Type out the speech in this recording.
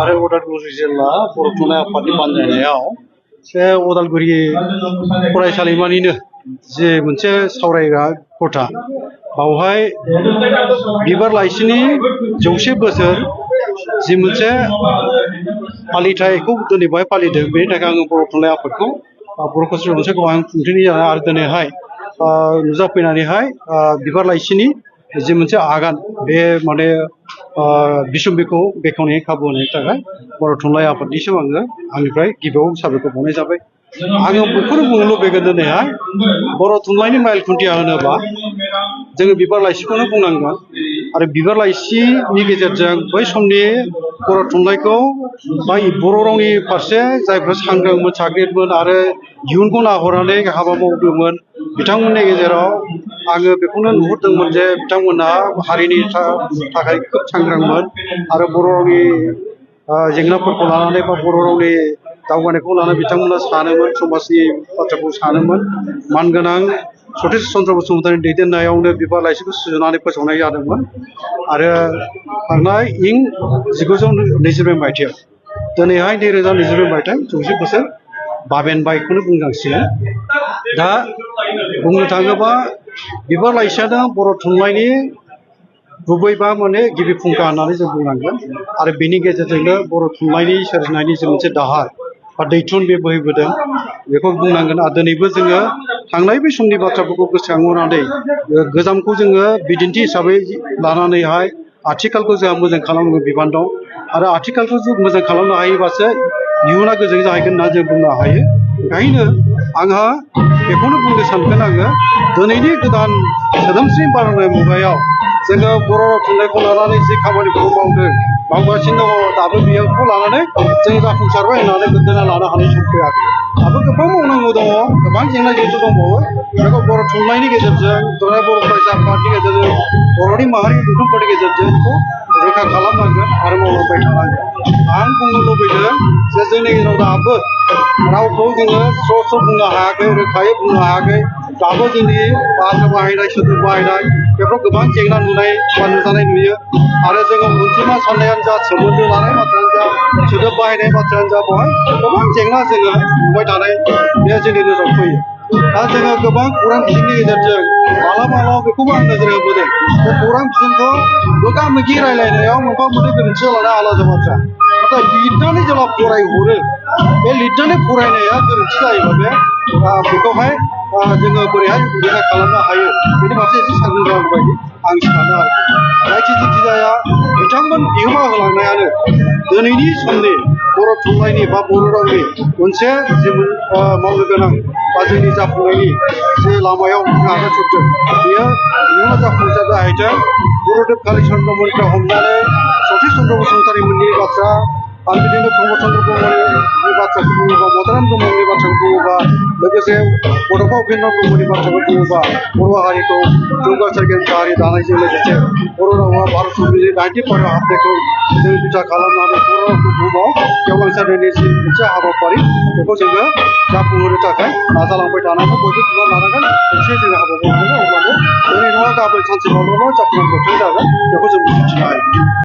आरो उदालगुरि जिल्ला बर' थुनलाइ आफादनि बानजायनायाव बे उदालगुरि फरायसालिमानिनो जे मोनसे सावरायग्रा खथा बावहाय बिबार लाइसिनि 100 बोसोर जि मोनसे फालिथायखौ दिनै बेवहाय फालिदों। बेनि थाखाय आङो बर' थुनलाइ आफादखौ बर' कौशल मोनसेखौ आं खुंथायनि जानानै आरो दिनैहाय नुजाफैनानैहाय बिबार लाइसिनि जि मोनसे आगान बे माने बिसम्बिखौ बेखेवनायनि खाबु होनायनि थाखाय बर' थुनलाइ आफादनिसिम आङो आंनिफ्राय गिबियाव साबायखर बावनाय जाबाय। आङो बेखौनो बुंनो लुबैगोन दिनैहाय बर' थुनलाइनि माइल खुन्थिया होनोब्ला जोङो बिबार लाइसिखौनो बुंनांगोन आरो बिबार लाइसिनि गेजेरजों बै समनि बर' थुनलाइखौ बा बर' रावनि फारसे जायफ्रा सांग्रांमोन साग्रिदमोन आरो इयुनखौ नाहरनानै हाबा मावदोंमोन बिथांमोननि गेजेराव आङो बेखौनो नुहुरदोंमोन जे बिथांमोना हारिनि थाखाय खोब सांग्रांमोन आरो बर' रावनि जेंनाफोरखौ लानानै बा बर' रावनि दावगानायखौ लानानै बिथांमोना सानोमोन, समाजनि बाथ्राखौ सानोमोन। मानगोनां सतिश चन्द्र बसुमतारिनि दैदेननायावनो बिबार लाइसिखौ सुजुनानै फोसावनाय जादोंमोन आरो थांनाय इं 1922 मायथाइयाव दिनैहाय 2022 मायथाइ 100 बोसोर बाबेनबायखौनो बुंनांसिगोन। दा बुंनो थाङोबा बिबार लाइसियानो बर' थुनलाइनि गुबै बा माने गिबि फुंखा होननानै जों बुंनांगोन आरो बेनि गेजेरजोंनो बर' थुनलाइनि सोरजिनायनि जे मोनसे दाहार बा दैथुन बे बोहैबोदों बेखौ बुंनांगोन। आरो दिनैबो जोङो थांनाय बै समनि बाथ्राफोरखौ गोसोखांहरनानै गोजामखौ जोङो बिदिन्थि हिसाबै लानानैहाय आथिखालखौ जोंहा मोजां खालामनो बिबान दं आरो आथिखालखौ जों मोजां खालामनो हायोबासो इयुना गोजों जाहैगोन होनना जों बुंनो हायो। ओंखायनो आंहा बेखौनो बुंनो सानगोन आङो दिनैनि गोदान सोदोमस्रि बारनाय मुगायाव जोङो बर' थुनलाइखौ लानानै जि खामानिखौ मावगासिनो दङ दाबो बेखौ लानानै जों जाफुंसारबाय होननानै गोग्गाना लानो हानाय सम फैयाखै। दाबो गोबां मावनांगौ दङ, गोबां जेंना जेंसि दंबावो। बेखौ बर' थुनलाइनि गेजेरजों बर' फरायसा आफादनि गेजेरजों बर'नि माहारिनि दुथुमफोरनि गेजेरजों बेखौ रैखा खालामनांगोन आरो मावलांबाय थानांगोन। आं बुंनो लुबैदों जे जोंनि गेजेराव दाबो रावखौ जोङो स्र' स्र' बुंनो हायाखै, रोखायै बुंनो हायाखै। दाबो जोंनि बाथ्रा बाहायनाय सोदोब बाहायनाय बेफोराव गोबां जेंना नुजानाय नुयो आरो जोङो अनजिमा साननायानो जा, सोमोन्दो लानाय बाथ्रायानो जा, सोदोब बाहायनाय बाथ्रायानो जा, बेवहाय गोबां जेंना जोङो नुबाय थानाय बे जोंनि नोजोराव फैयो। दा जोङो गोबां खौरां बिजोंनि गेजेरजों मालाबा बेखौबो आं नोजोर होबोदों बे खौरां बिजोंखौ मोगा मोगि रायलायनायाव मोनफा मोननै गोरोन्थि लानाया आलादा बाथ्रा, नाथाय लिरनानै जेब्ला फरायहरो बे लिरनानै फरायनाया गोरोन्थि जायोबा बेखौहाय जोङो बोरैहाय रैखा खालामनो हायो बेनि फारसे एसे सांग्रां जानांगौ बायदि आं सानो आरोखि। जायखि जाया बिथांमोन बिहोमा होलांनायानो दिनैनि समनि बर' थुनलाइनि बा बर' रावनि मोनसे जि मावनो गोनां बा जोंनि जाफुंनायनि जे लामायाव आगान सुरदों बेयो इयुनाव जाफुंसार जाहैथों। गुरुदेब कालिचरन ब्रह्मनिफ्राय हमनानै सतिश चन्द्र बसुमतारिमोननि बाथ्रा आरो बिदिनो प्रमद चन्द्र ब्रह्मनि बाथ्राखौ बुङोबा, मदाराम ब्रह्मनि बाथ्राखौ बुङोबा, लोगोसे बड'फा उपेन्द्र ब्रह्मनि बाथ्राखौ बुङोबा बर' हारिखौ जौगासारगोन हारि दानायजों लोगोसे बर' रावा भारत संबिजिरनि 90 फारियाव हाबनायखौ जों बिथा खालामनानै बर' रावखौ बुहुमाव गेवलांसारनायनि जि मोनसे हाबाफारि बेखौ जोङो जाफुंहोनो थाखाय नाजालांबाय थानांगौ, बयबो बिबान लानांगोन, खौसेयै जोङो हाबा मावनांगोन। अब्लानो दिनै नङा गाबोन सानसे माब्लाबा जाफुंसार जागोन बेखौ जों मिजिंथिनो हायो।